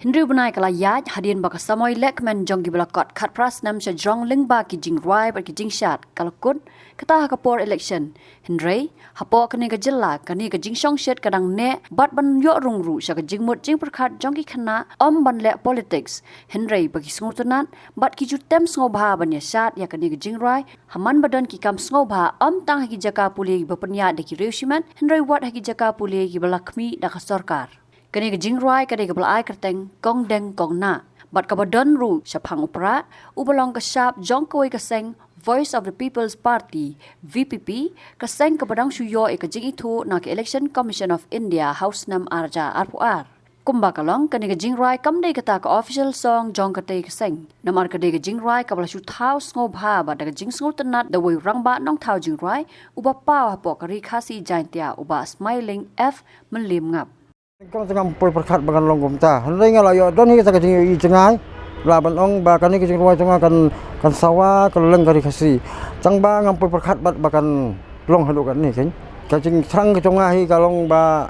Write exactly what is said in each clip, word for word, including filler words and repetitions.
Hynriew bnai ka la ïaid hadien ba ka samoi lehkmen jong kiba la kot khatphra snem sha jrong lyngba ki jingrwai bad ki jingshad ka la kut, kata ha ka por election. Hynrei hapoh kane ka jylla kane ka jingshongshit ka dang neh bad ban ïoh rung ruh sha ka jingmut jingpyrkhat jong ki khynnah ym ban leh politics. Hynrei ba ki sngewtynnat bad ki ju tem sngewbha ban ïashad ïa kane ka jingrwai ha man ba don ki kam sngewbha ym tang ha ki jaka pule kiba pynïaid da ki riew shimet hynrei wat ha ki jaka pule kiba la khmih da ka sorkar. Kane ka jingrwai ka dei kaba la ai kyrteng Kong Deng Kong Nah bad kaba don ruh shaphang u Prah uba long ka shap jong kawei ka seng Voice of the People's Party, V P P, ka seng kaba dang shu ïoh ïa ka jingithuh na ka Election Commission of India ha u snem ar hajar arphew ar. Kumba ka long, kane ka jingrwai kam dei kata ka official song jong katei ka seng. Namar ka dei ka jingrwai kaba la shu thaw sngewbha bad da ka jingsngewtynnat da uwei u rangbah nongthaw jingrwai uba paw hapoh ka Ri Khasi Jaintia, u Bah Smiling F Mylliemngap. Kong te ngam poi pyrkhat ba kan long kumta. Hynrei nga la ïoh don hi kata ka jingïohi jngai. Lah ban ong ba kane ka jingrwai jong nga kan, kan sawa ka lyngkha Ri Khasi. Tang ba ngam poi pyrkhat bad ba kan long haduh katne kein. Ka jingsngew ka jong nga hi ka long ba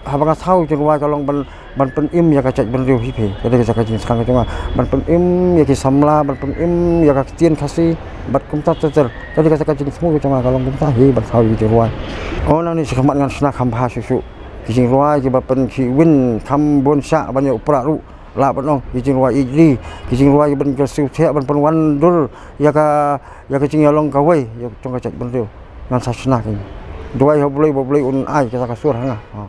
haba nga thaw jingrwai ka long ban, ban pynim ïa ka jaitbynriew hi phi. Ka dei ka jingsngew ka jong nga ban pynim ïa ki samla, ban pynim ïa ka ktien Khasi bad kumta ter ter. Ka dei ka jingsngew ka jong nga ka long kumta hi ban thaw ïa ki jingrwai. Oh, nangne shakhmat ngan shna kham bha shuh shuh. Ki jingrwai kiba pynkhih win kham bun shah ban ïa u Prah ruh. Lah ban ong ki jingrwai ïeit ri, ki jingrwai kiban kyrsiew thiah ban pynwandur ïa ka, ïa ka jingïalong kawei ïa jong ka jaitbynriew. Ngan sa shna kein. Duwai ha U Blei ba U Blei un ai kata ka sur ha nga. Ha.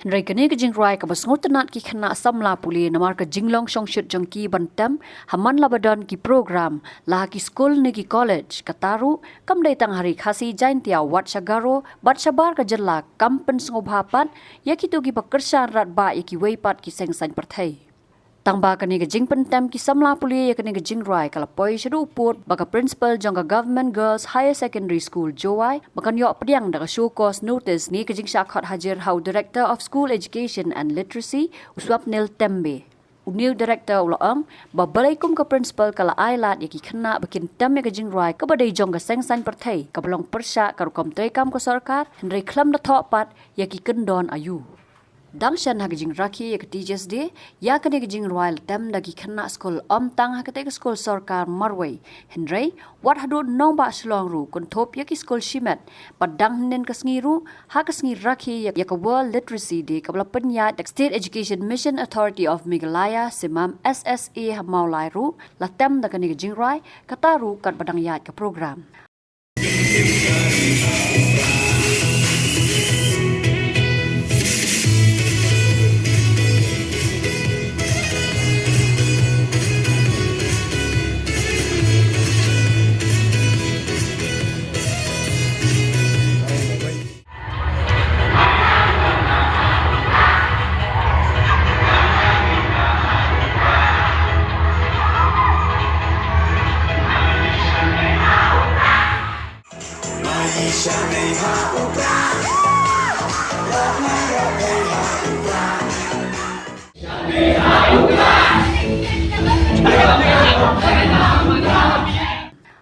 Hynrei kane ka jingrwai kaba sngewtynnat ki khynnah samla pule namar ka jinglong shongshit jong ki ban tem ha man la ba don ki program la ha ki skul ne ki college. Kata ruh kam dei tang ha Ri Khasi Jaintia, wat sha Garo bad shabar ka jylla kam pynsngewbha pat ïa kito kiba kyrshan radbah ïa kiwei pat ki seng saiñ pyrthei. Tang ba kane ka jingpyntem ki samla pule ïa kane ka jingrwai ka la poi shaduh u pud ba ka principal jong ka Government Girls Higher Secondary School Jowai ba kan ïoh pdiang da ka show cause notice ne ka jingshah khot hajir ha u Director of School Education and Literacy, u Swapnil Tembe. Une u director u la ong ba balei kum ka principal ka la ai lad ïa ki khynnah ba kin tem ïa ka jingrwai kaba dei jong ka seng saiñ pyrthei kaba long pyrshah ka rukom treikam ka sorkar, hynrei khlem da thoh pat ïa ki kyndon aïu. Dang shen ha ka jingrakhe ïa ka Teachers' Day, ïa kane ka jingrwai la tem da ki khynnah skul ym tang ha katei ka skul sorkar marwei, hynrei wat haduh nongbah Shillong ruh kynthup ïa ki skul shimet. Bad dang hynnin ka sngi ruh, ha ka sngi rakhe ïa, ïa ka World Literacy Day kaba la pynïaid da ka State Education Mission Authority of Meghalaya, SEMAM S S A, ha Mawlai ruh la tem da kane ka jingrwai, kata ruh katba dang ïaid ka program.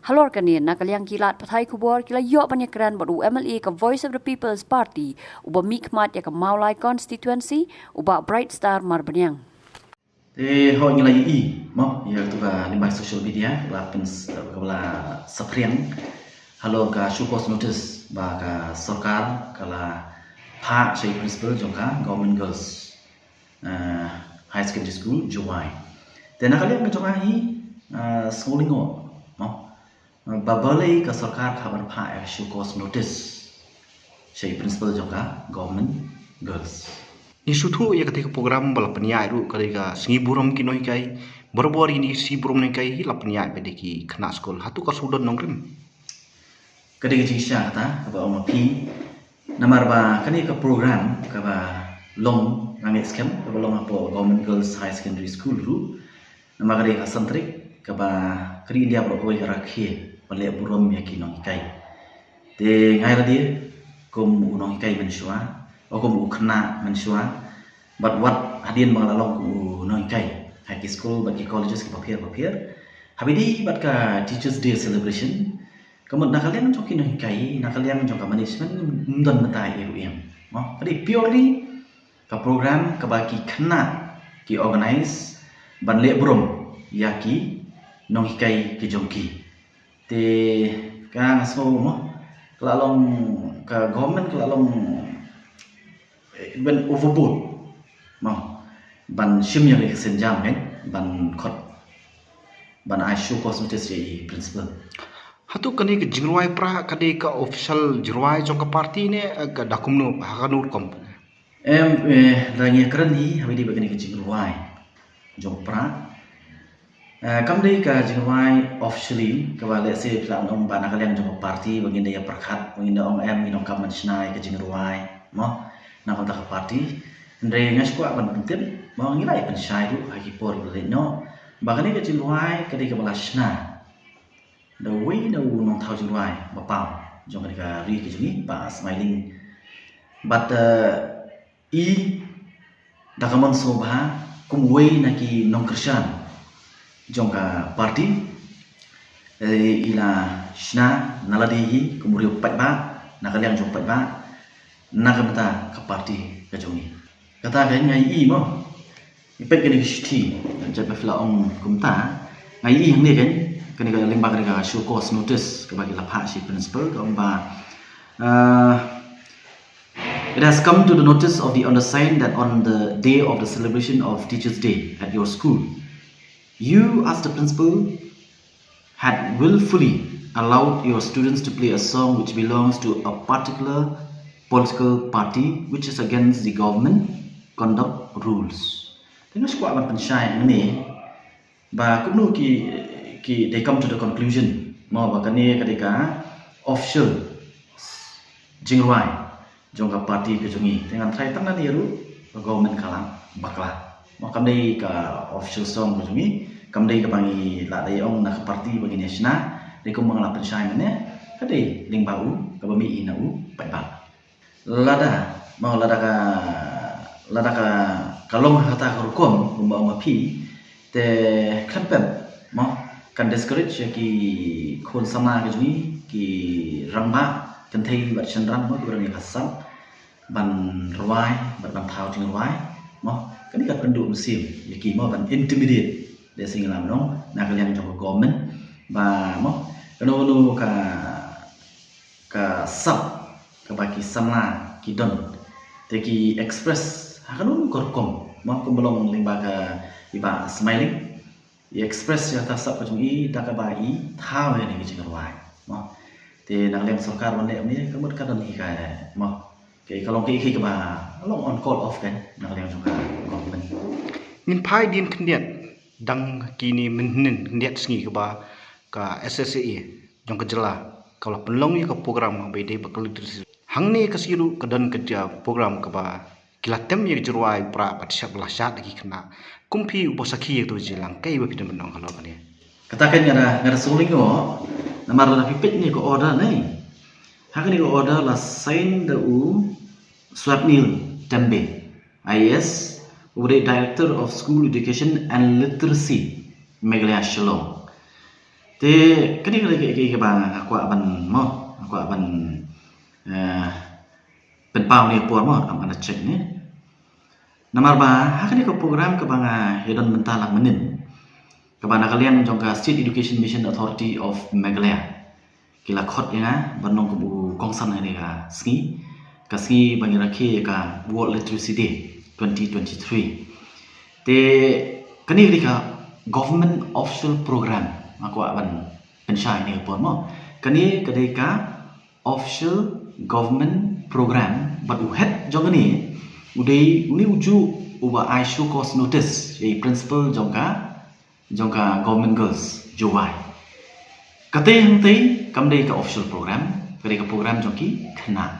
Halor kane, na ka liang ki lad pathai khubor ki la ïoh ban ïakren bad u M L A ka Voice of the People's Party, uba mihkhmat ïa ka Mawlai constituency, u Bah Brightstar Marbaniang. Te hooid ngi la ïohi mo ïa katu ka lyngba social media ba la pyn, ba la saphriang halor ka show cause notice ba ka sorkar ka la phah sha i principal jong ka Government Girls, eh, High Secondary School, Jowai. Te na ka liang ka jong nga hi, eh, sngewlyngngoh mo. Ba balei ka sorkar ka hap ban phah ïa ka show cause notice sha i principal jong ka Government Girls. Ngi sngewthuh ïa katei ka program ba la pynïaid ruh ka dei ka sngi burom ki nonghikai. Barabor ïa kine ki sngi burom nonghikai hi la pynïaid bad ki khynnah skul. Hato ka shu don nongrim? Ka dei ka jingshisha kata kaba ong ma phi. Namar ba kane ka program kaba long, nga ngeit skhem kaba long hapoh Government Girls High Secondary School ruh. Namar ka dei ka san tarik kaba ka ri India baroh kawei ka rakhe ban leh burom ïa ki nonghikai. Te nga ïa lade kum u nonghikai mynshuwa, o kum u khynnah mynshuwa, bad wat hadien ba nga la long kum u nonghikai ha ki skul bad ki colleges kiba pher bapher, haba ïadei bad ka Teachers' Day celebration, ka mut na ka liang jong ki nonghikai, na ka liang jong ka management, ym don mynta ei ruh em. Mo, ka dei purely ka program kaba ki khynnah ki organize ban leh burom ïa ki nonghikai ki jong ki. Te ka nga sngew mo, ka la long, ka government ka la long, eh, went overboard mo, ban shim ïa ka sienjam kan, ban khot, ban ai show cause notice ïa i principal. Hato kane ka jingrwai pra ka dei ka official jingrwai jong ka party ne, eh, ka da kumno, ha kano rukom? Em, eh, da ngi kren hi, ha ba dei ba kane ka jingrwai jong pra. Eh, kam dei ka jingrwai officially, kaba lehse phi lah ban ong ba na ka liang jong ka party ba ngin da ïa pyrkhat, ba ngin da ong em, ngi donkam ban shna ïa ka jingrwai mo, na ka bynta ka party. Hynrei nga shu kwah ban pyntip mo, ngi la ïa pynshai ruh ha ki por ba la leit noh, ba kane ka jingrwai ka dei kaba la shna da uwei na u nongthaw jingrwai ba paw jong kane ka ri ka jong ngi, Bah Smiling. Bad, eh, i da ka mon sngewbha kum uwei na ki nongkyrshan jong ka party, eh, i la shna na lade hi kum u riew paidbah, na ka liang jong paidbah, na ka bynta ka party ka jong ngi. Kata ka nga ïohi mo, i peit kane ka shithi, jait ba phi la ong kumta, nga ïohi hangne kan, kane ka lyngba kane ka show cause notice kaba ki la phah sha i principal, ka ong ba, eh, it has come to the notice of the undersigned that on the day of the celebration of Teachers' Day at your school, you as the principal had willfully allowed your students to play a song which belongs to a particular political party, which is against the government conduct rules. Te nga shu kwah ban pynshai hangne ba kumno ki, ki, they come to the conclusion mo ba kane ka dei ka official jingrwai jong ka party ka jong ngi. Te ngan tharai tang nangne ruh ka government ka la bakla. Mo, kam dei ka official song ka jong ngi, kam dei kaba ngi la dei ong na ka party ba ngin ïa shna. Dei kumba nga la pynshai mynne, ka dei lyngba u kaba mih na u paidbah. Lada mo, lada ka, lada ka, ka long ha kata ka rukom kumba ong ma phi, te khlem pep mo, kan discourage ïa ki khun samla ka jong ngi, ki rangbah kynthei bad shynrang mo, kiba don ïa ka sap ban rwai bad ban thaw jingrwai mo. Kane ka pynduh mynsiem ïa ki mo, ban intimidate, lehse ngi lah ban ong, na ka liang jong ka government ba mo, kano kano ka, ka sap kaba ki samla ki don, te ki express ha kano ka rukom mo, kumba long lyngba ka i Bah Smiling, i express ïa ka sap ka jong i da kaba i thaw ïa kane ka jingrwai mo. Te na ka liang sorkar ban leh kumne, ka mut ka don hi ka mo, ka, ka long kaei kaei kaba long on call of kan na ka liang jong ka government. Ngin phai dien khyndiat, dang kine mynhynnin khyndiat sngi kaba ka S S A A jong ka jylla ka la pynlong ïa ka program ba dei ba ka literacy. Hangne ka sngi ruh ka don ka jia program kaba ki la tem ïa ka jingrwai pra bad shad, ba la shad ïa ki khynnah. Kum phi uba sakhi ïa kato ka jingïalang, kaei ba phi don ban ong halor kane? Kata kan nga da, nga da sngewlyngngoh namar lada phi peit ne ka order ne, ha kane ka order la sign da u Swapnil Tembe, I A S, uba dei Director of School Education and Literacy, Meghalaya, Shillong. Te kane ka dei kaei kaba nga kwah ban mo, nga kwah ban, eh, pynpaw ne por mo, am ana check ne. Namar ba ha kane ka program kaba nga ïa don mynta lang mynnin, kaba na ka liang jong ka State Education Mission Authority of Meghalaya ki la khot ïa nga ban long kum u kongsan ha kane ka sngi, ka sngi ba ngi rakhe ïa ka World Literacy Day twenty twenty-three. Te kane ka dei ka government official program, nga kwah ban pynshai ne por mo. Kane ka dei ka official government program, bad u head jong kane u dei une ujuh uba ai show cause notice ïa i principal jong ka, jong ka Government Girls Jowai. Kata hangta kam dei ka official program, ka dei ka program jong ki khynnah,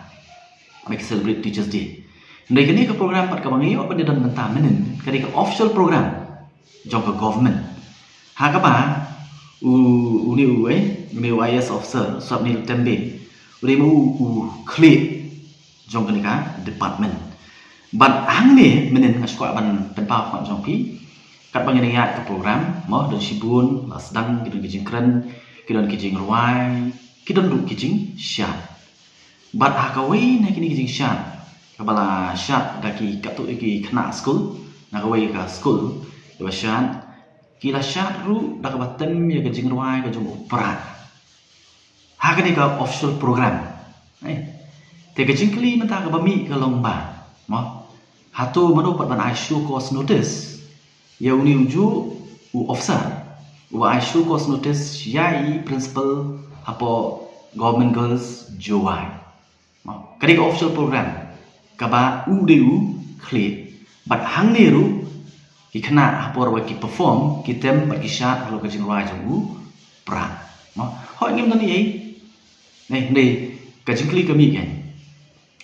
ba ki celebrate Teachers' Day. Hynrei kane ka program pat kaba ngi ïoh ban ïa don mynta mynnin, ka dei ka official program jong ka government. Ha kaba u, une u, eh, une u I A S officer, Swapnil Tembe, u dei ma u, u khlieh jong kane ka department. Bad hangne mynnin nga shu kwah ban pynpaw khmat jong phi, katba ngi dang ïaid ka program mo, don shibun la sdang, ki don ki jingkren, ki don ki jingrwai, ki don ruh ki jingshad. Bad ha kawei na kine ki jingshad kaba la shad da ki katto ki khynnah skul, na kawei ka skul, ïa ba shad, ki la shad ruh da kaba tem ïa ka jingrwai ka jong u Prah ha kane ka official program. Te ka jingkylli mynta kaba mih ka long ba, mo, hato mano pat ban ai show cause notice ïa une u juh u officer uba ai show cause notice ïa i principal hapoh Government Girls Jowai? Ka dei ka official program kaba u dei u khlieh. Bad hangne ruh ki khynnah ha por ba ki perform ki tem bad ki shad halor ka jingrwai jong u Prah. Hooid, ngim don ei. Nei, nei, ka jingkylli ka mih kein,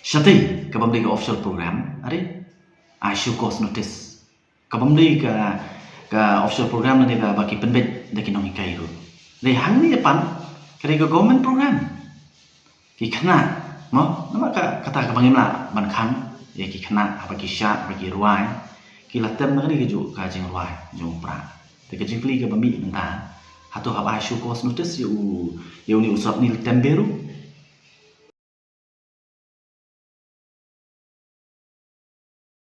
shatei kaba ym dei ka official program, are ai show cause notice? Kaba ym dei ka, ka official program lane kaba ki pynbeit da ki nonghikai ruh. Dei hangne pat ka dei ka government program. Ki khynnah, mo, namar ka, kata kaba ngim lah ban khang ïa ki khynnah haba ki shad, haba ki rwai, ki la tem na kane ka juh ka jingrwai jong u Prah. Te ka jingkylli kaba mih mynta, hato hap ai show cause notice ïa u, ïa une u Sopnir Tembie ruh?